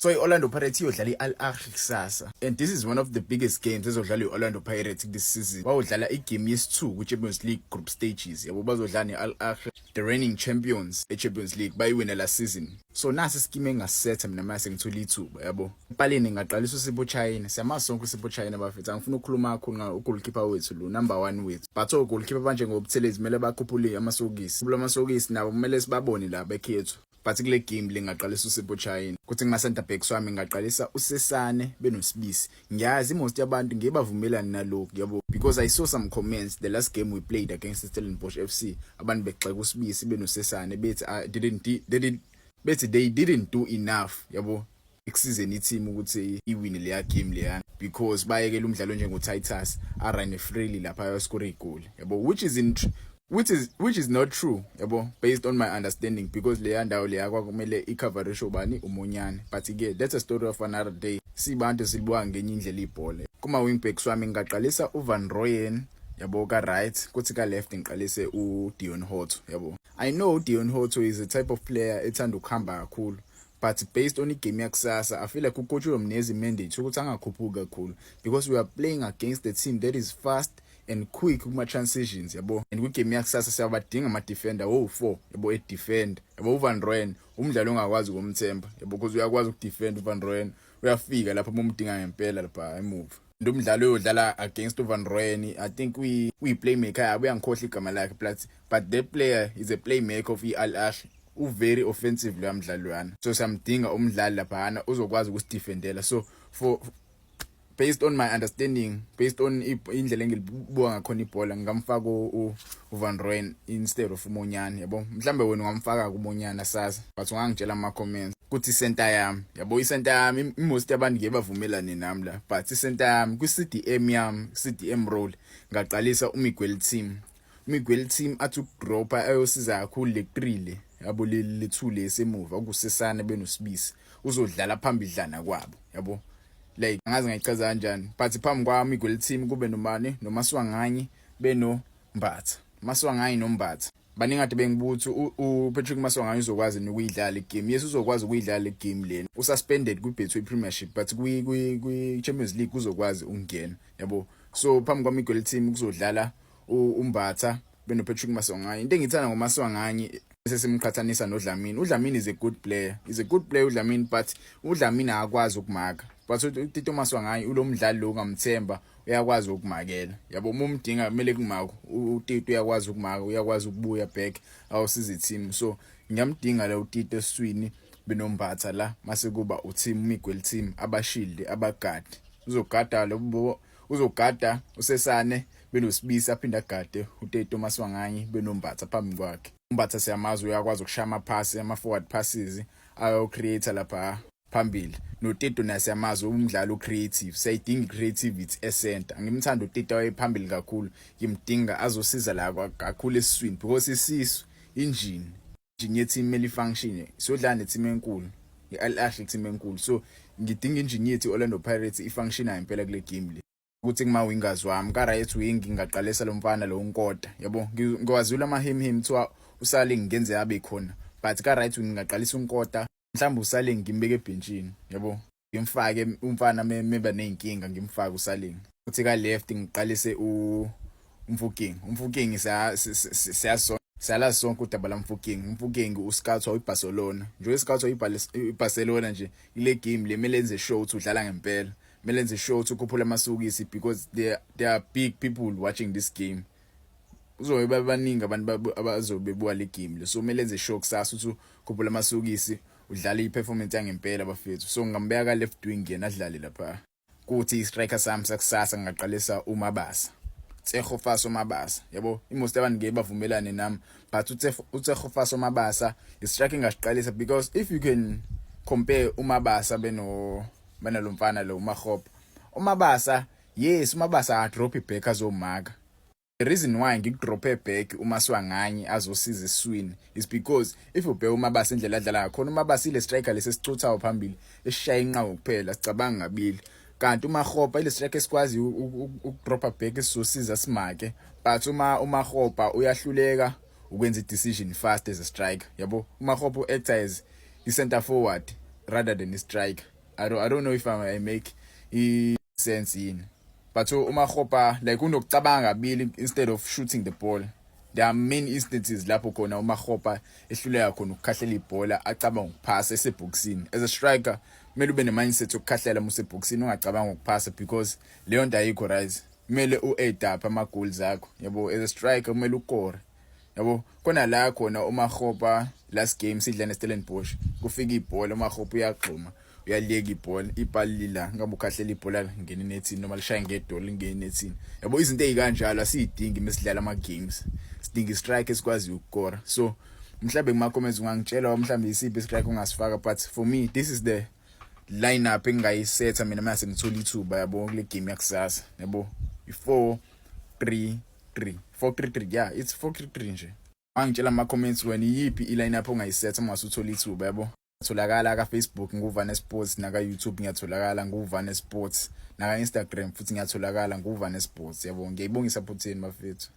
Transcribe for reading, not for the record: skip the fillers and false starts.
So i-Orlando Pirates iyodlala i-Al Ahly kusasa, and this is one of the biggest games ezodlalwa i-Orlando Pirates this season. Bawodlala igame yesi-2 ku-Champions League group stages, yabo. Bazodlala ne-Al Ahly, the reigning champions e-Champions League, bayiwina last season. So nasi iskimu engasetha mina mase ngithola ithuba, yabo. Empaleni ngaqalisa uSipho Chaine. Siyamazi sonke uSipho Chaine, bafethu. Angifuni ukukhuluma kakhulu ngayo, ugoalkeeper wethu lo, number 1 wethu, but ogoalkeeper abanjengoButhelezi kumele bakhuphule amasokisi, kula masokisi nabo kumele sibabone la bekhethu. But kule game le ngaqalisa uSipho Chaine. Kuthi kuma center backs wami ngaqalisa uSesane benoSibisi. Ngiyazi most yabantu ngeke bavumelane nalokhu, yabo, because I saw some comments the last game we played against Stellenbosch FC, abantu begxeka uSibisi benoSesane, bethi didn't they didn't bethi they didn't do enough, yabo, ekusizeni i-team ukuthi iwine leya game leya, because bayekela umdlalo njengo-Titus arun freely lapha ayoscore igoli, yabo, which is not true, yabo, based on my understanding, because leya ndawo leya kwakumele icoverage ubani uMonyane. But ke that's a story of another day. Sibantu silibuka ngenye indlela ibhola. Kuma wing backs wami ngaqalisa uVan Rooyen, yabo, ka right. Kuthi ka left ngiqalise uDeon Hotto, yabo. I know uDeon Hotto is a type of player ethanda ukuhamba kakhulu, but based on igame yakusasa, I feel like ucoach uyomnikeza mandate ukuthi angakhuphuki kakhulu, because we are playing against a team that is fast and quick kuma transitions, yabo. And kwigame yakusasa siyabadinga ama defender wo4, yabo, e defend, yabo. uVan Rooyen umdlalo ongakwazi ukumthemba, yabo, because uyakwazi ukudefend. uVan Rooyen uyafika lapho uma umdinga ngempela lapha emuva. Umdlalo oyodlala against uVan Rooyen, I think we playmaker yabo, uyangikhohlwa igama lakhe, but that player is a playmaker of iAl Ahly, u-very offensive lo mdlalo yana. So siyamdinga umdlali laphana uzokwazi ukusidefendela. So for based on my understanding, based on indlela engilibuka ngakhona ibhola, ngingamfaka uVan Rooyen instead of uMonyane, yabo. Mhlambe wena ungamfaka kuMonyane, asazi, but ungangitshela ama comments. Kuthi center yami, yabo, i-center yami, most yabantu ngeke bavumelane nami la, but i-center yami kwi-CDM yami, CDM role, ngaqalisa uMiguel Timm. uMiguel Timm athi ukudropa ayosiza kakhulu le 3 le, yabo, le 2 lesemuva okuSesane benoSibisi, uzodlala phambidlana kwabo, yabo. Like, angazi ngayichaza kanjani, but phambi kwami Miguel Timm kube nomani noMaswanganyi beno Mbatha, Maswanganyi noMbatha. Baningi kade bengibuthi uPatrick Maswanganyi uzokwazi ukuyidlala igame. Yes, uzokwazi ukuyidlala igame lena. Ususpended kwi-Betway Premiership, but kwi Champions League uzokwazi ukungena, yabo. So phambi kwami Miguel Timm kuzodlala uMbatha beno Patrick Maswanganyi. Into engithanda ngoMaswanganyi, sesimqhathanisa noDlamini, uDlamini is a good player, is a good player uDlamini, but uDlamini akakwazi ukumaka. But uTito Maswanganyi ulo mdlali lo ungamthemba, uyakwazi ukumakela, yabo. Uma umdinga kumele kumaka, uTito uyakwazi ukumaka, uyakwazi ukubuya back awusiza team. So ngiyamdinga la uTito eswini benoMbatha la, mase kuba uTimm, Miguel Timm, abashilde abagadi. Uzogada lo, uzogada uSesane benoSibisi, aphinda agade uTito Maswanganyi benoMbatha phambi kwakhe. UMbatha siyamazi, uyakwazi ukushaya amaphasi, ama forward passes, ayo create lapha phambili. NoTito naye siyamazi, umdlalo creative. Siyayidinga creativity e-center. Angimthanda uTito wayephambili kakhulu, ngimdinga azosiza la kakhulu esiswini, because isisu engine yeteam kumele ifunction. Siyodlala neteam enkulu, i-Al Ahly, team enkulu, so ngidinga engine yethu Orlando Pirates ifunctiona impela kule game le. Ukuthi kuma wingers wami, ka right wing ngingaqalisa lo mfana lo uNkota, yabo. Ngiwazula ama him him kuthiwa usale ngenze abe khona, but ka right wing ngingaqalisa uNkota. Mhlawumbe usale ngimbeke ebhenchini, yabo, ngimfake umfana meba nezinkinga, ngimfake uSaleng. Uthi ka left ngiqalise uMofokeng. UMofokeng siyaso siyalazi sonke udaba laMofokeng. UMofokeng uscoutwa iBarcelona nje, uscoutwa iBarcelona nje. Ile game le kumele enze sure ukuthi udlala ngempela, kumele enze sure ukuthi ukhuphula amasokisi, because there are big people watching this game. Uzobe baningi abantu abazobe bebuka le game le, so kumele enze sure kusasa ukuthi ukhuphula amasokisi, udlala i-performance yangempela, bafethu. So ngingambeka ka left wing yena adlale lapha. Kuthi i-striker sami sakusasa ngingaqalisa uMabasa, Tshegofatso Mabasa, yabo. Imost abantu ngeke bavumelane nami, but uTshegofatso Mabasa i-striker engasiqalisa, because if you can compare uMabasa beno banalomfana lo uMakgopa, uMabasa, yes, uMabasa adrop back azomaka. The reason why ngikudrophe back uMaswanganyi azosiza eswini is because if ubheka uMabasa, indlela adlala ngakhona uMabasa, ile striker lesesicuthayo phambili esishaya inqawo kuphela, sicabanga ngabili, kanti uMakgopa ile striker esikwazi ukudropa back esizosiza simake. But uma uMakgopa uyahluleka ukwenza i-decision fast as a striker, yabo. uMakgopa u-act as i-center forward rather than i-striker. I don't know if I make sense yini, but uMakgopa like unokucabanga kabili instead of shooting the ball. There are many instances lapho khona uMakgopa ehluleka khona ukukhahlela ibhola, acabanga ukuphasa esebhokisini. As a striker kumele ube ne-mindset yokukhahlela uma usebhokisini, ungacabanga ukuphasa because leyo nto ayikho right. Kumele u-add up ama-goals akho, yabo. As a striker kumele ukore, yabo. Khona la khona uMakgopa last game sidla neStellenbosch, kufika ibhola, uMakgopa uyagxuma, uyaliyeka ibhola, ipali lila. Ngabe ukhahlela ibhola ngene nethini noma lishaye ngedolo lingene nethini, yabo. Izinto ezikanjalo asiyidingi mesidlala ama games. Sidinga i-strike esikwazi ukukora. So mhlambe kuma comments ungangitshela mhlambe isiphi i-strike ungasifaka, but for me this is the lineup engingayisetha mina mase ngithola ithuba, yabo, kule game yakusasa, yabo. I4 3 3 4 3 3, yeah, it's 4 3 3 nje. Angitshela ama comments wena iyiphi i-lineup ongayisetha uma usuthola ithuba, yabo. Tholakala ka Facebook nguVane Sports, naka YouTube ngiyatholakala nguVane Sports, naka Instagram futhi ngiyatholakala nguVane Sports, yabo. Ngiyayibonga i-support yenu, bafethu.